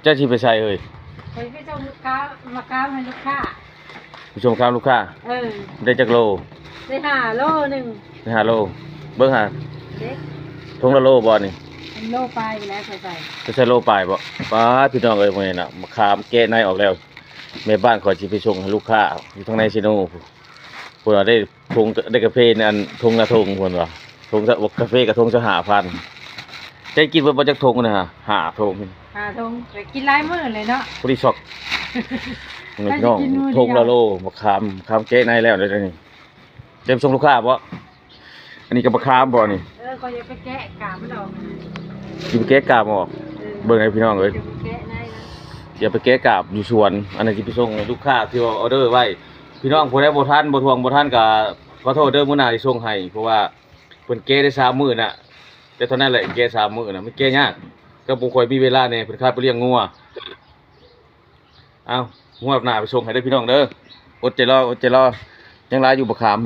ເຈົ້າຊິໄປໃສເອີຍ? ຂ້ອຍໄປສົ່ງມະຂາມ ມະຂາມໃຫ້ລູກຄ້າ. ໄປສົ່ງມະຂາມລູກຄ້າ? ເອີ. ໄດ້ຈັກໂລ? ໄດ້ຫ້າໂລໜຶ່ງ. ໄດ້ຫ້າໂລ. ເບິ່ງຫາ ເດ້. ຖົງລະໂລບໍ່ນີ້? ໂລປາຍນີ້ແຫຼະຂ້ອຍໃສ່. ໄປໃສ່ໂລປາຍບໍ່? ປາດ ພີ່ນ້ອງເອີຍ ມື້ນີ້ນະ ມະຂາມແກະໃນອອກແລ້ວ. ແມ່ບ້ານຂ້ອຍຊິໄປສົ່ງໃຫ້ລູກຄ້າຢູ່ທາງໃນເຊໂນພຸ້ນ. ເພິ່ນວ່າໄດ້ຖົງ ໄດ້ກາເຟນັ້ນ ຖົງລະຖົງເພິ່ນວ່າ ຖົງ ກາເຟກະຖົງຊາວຫ້າພັນ. ເຈົ້າກິນເບິດບໍ່ຈັກຖົງນະ? ຫ້າຖົງ. ຫ້າຖົງ ໄປກິນຫຼາຍມື້ເລີຍເນາະ. ພໍດີຊັອກ ພີ່ນ້ອງ ຖົງລະໂລ ມະຂາມ ມະຂາມແກະໃນແລ້ວເດນີ້. ເຈົ້າໄປສົ່ງລູກຄ້າບໍ່? ອັນນີ້ກະມະຂາມບໍ່ນີ້? ເອີ ຂ້ອຍຢາກໄປແກະກາບມັນອອກ. ຊິໄປແກະກາບອອກ? ເອີ ເບິ່ງໃຫ້ພີ່ນ້ອງເອີຍ ຢາກໄປແກະໃນນະ ຢາກໄປແກະກາບຢູ່ສວນ. ອັນນັ້ນຊິໄປສົ່ງໃຫ້ລູກຄ້າທີ່ວ່າອໍເດີໄວ້. ພີ່ນ້ອງຜູ້ໃດບໍ່ທັນ ບໍ່ທວງບໍ່ທັນກະຂໍໂທດເດີ ມື້ໜ້າຊິສົ່ງໃຫ້ ເພາະວ່າເພິ່ນແກະໄດ້ສາມມື້ນະ. ແຕ່ເທົ່ານັ້ນແຫຼະ ແກະສາມມື້ນະ ມັນແກະຍາກ ກະບໍ່ຄ່ອຍມີເວລາແດ່ ເພິ່ນຄາດໄປລ້ຽງງົວ. ເອົາ ງວດໜ້າໄປສົ່ງໃຫ້ເດີພີ່ນ້ອງເດີ. ອົດໃຈລໍ ອົດໃຈລໍ ຍັງຫຼາຍຢູ່ບັກຂາມ.